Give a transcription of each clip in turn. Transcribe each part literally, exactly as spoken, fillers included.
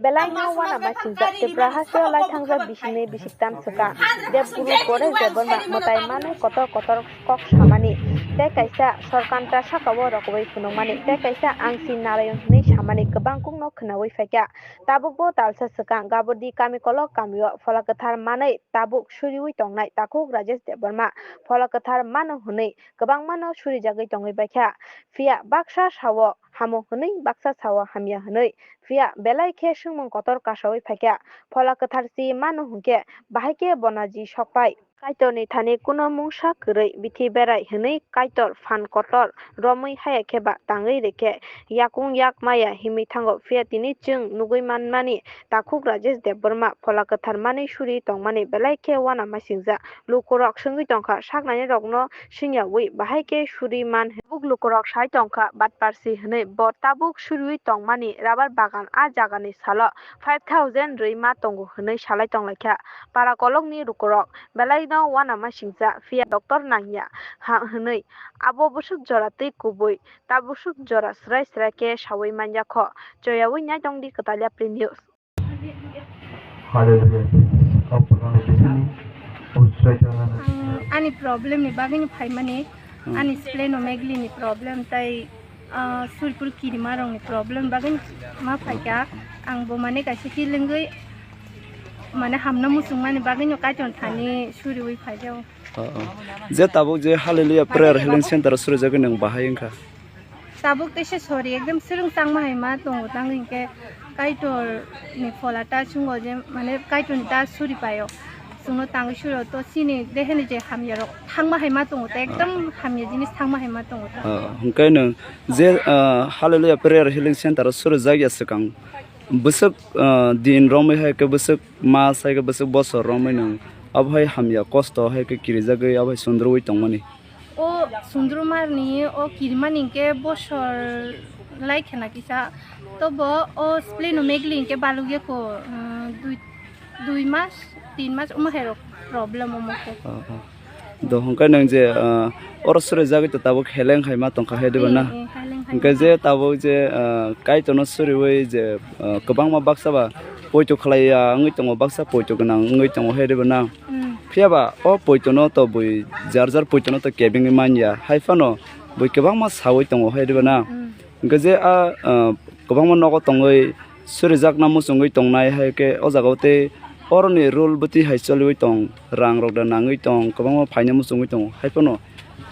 Belai no uanamasingcha Tipra hasteo lai thangjak bisingni bisiktam swkang. Debguru Paresh Debbarma mwtai manwi kotor kotor kok samani tei kaisa sorkanta sakao rokobwi phunukmani tei kaisa angsi Narayon hwnwi samani kwbang kokno khwnawi phaikha. Tabukbo talsa swkang Gabodi kami kolok kamio Phola Kwthar manwi tabuk suriwi tongnai takhuk Rajesh Debbarma Phola Kwthar mano hwnwi kwbangmano surijagwi tongwi baikha. Phiya baksa sao hamo hwnwi baksa sao hamya hwnwi. Phiya belai khe swngmung kotor kasawi phaikha. Phola Kwthar si mano hwnkhe bahai khe bono ji sokpai. Kaitorni thani kuno mungsa kwrwi bithi berai hwnwi Kaitor phan kotor romwi haya khe ba tangwi rikhe yakung yak maya himwi thango. Phiya tini chwng nugwi manmani takhuk Rajesh Debbarma Phola Kwthar manwi suri tongmani belai khe uanamasingcha. Lukurok swngwi tongkha saknainirokno swngyawi bahai khe suri man hwnwi. Tabuk lukurok sai tongkha batparsi hwnwi. Bo tabuk suriwi tongmani rabar bagan a jagani salo five thousand rwi ma tongo hwnwi salai tonglaikha. Para kolokni lukurok belaino uanamasingcha phiya doctor nangya ha hwnwi abo bwswk jora tei kubui ta bwswk jora swrai swrai khe sawi manya kho. Choyawi naitongdi Kwtalya Print News. Hallelujah. Kok kwthangni bisingni usrai tongna. Ang ani problem ni bagwi no phaimani, Hmm. ani splenomegaly ni problem tai, ah, suripur kirima rok ni problem bagwi no ma phaikha. Ang bo mane kaisa healing wi mane hamna muchungmani bagwi no Kaitor thani suriwi phaijao. Oh, oh. Je tabuk je Hallelujah Prayer Healing Center o surijagwi nwng bahai wngkha? Tabuk teisa sori ekdom swrwng changma hai ma tongo, tang hinkhe Kaitor ni phola ta chwngo je mane Kaitor ni ta suri paio. Chwngno tangwi suro to chini deheni je hamya rok thangma hai ma tongo, to ekdom hamya jinis thangma hai ma tongo to. Oh, hwnkhe nwng je, ah, Hallelujah Prayer Healing Center o surijak ya swkang bwswk, ah, din romwi hai khe bwswk mas hai khe bwswk bosor romwi nwng abo hai hamya kosto hai khe kirijagwi abo hai sundrwi tongmani. O sundrumani, o kirimani hinkhe bosor lai khena kisa. Tobo o splenomegaly hinkhe balukya kho, um, dui, dui mas, tin mas omo hai rok problem omo khe. Oh, oh. Do hwnkhe nwng je, uh, oro surijagwi to tabuk heleng hai ma tongkha hai diba na? Eh, eh, heleng hai. Hwnkhe je tabuk je, uh, Kaitorno suriwi je, uh, kwbangma baksa ba poito khlaiya wngwi tongo, baksa poito gwnang wngwi tongo hai diba na? Mm. Phiya ba o poitono to bui jar jar poitono to kebengwi manya, hai phano bui kwbangma sawi tongo hai diba na? Mm. Hwnkhe je a, ah, kwbangma nogo tongwi surijakna muchungwi tongnai hai khe o jaga o tei oroni rule bwtwi hai choliwi tong, rang rok da nangwi tong, kwbangma phaina muchungwi tongo, hai phano,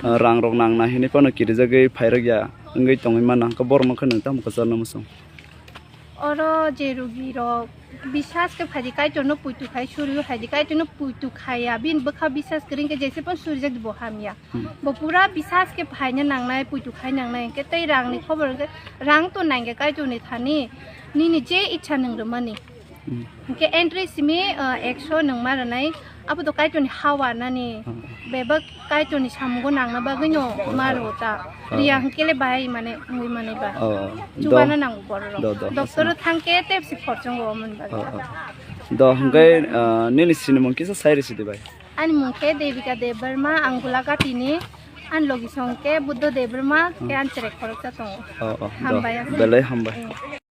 ah, rang rok nang nai hinwi phano kirijagwi phairok ya wngwi tongwi mano, hwnkhe borok no khe nwng tamo kwcharna muchung? Oro je rugi rok bisas khe phaidi Kaitor no puitu khai suri phaidi Kaitor no puitu khaiya bini bwkha bisas kwrwi khe jese phano surijak bo hamya. Hmm. Bo pura bisas khe phaina nangnai, puitu khai nangnai, hwnkhe tei rang ni khobor hwnkhe rang to nangya Kaitor ni thani nini je ichha nwng rwmani. Hmm. Hwnkhe entry simi, ah, ekso nwng ma rwnai. Abo to Kaitorni hawa nani, hmm, bebak Kaitorni samungo nangna bagwino, hmm, ma rwo ta. Hmm. Riya hwnkele bahai mane wngwi manai ba. Oh, chubana do, nango bororok. Do, do, doctor o thangkhe tepsi khorchongo omo ni bagwi. Oh, oh. Do hwnkhe, ah, nini sinimung kisa sai risi di bai. Ani mung khe Devika Debbarma, ang Gulagati ni. Ani logi song khe Buddha Debbarma, hmm, khe ani cherai khoroksa tongo. Oh, oh, do. Hambai ang. Belai hambai. Hmm.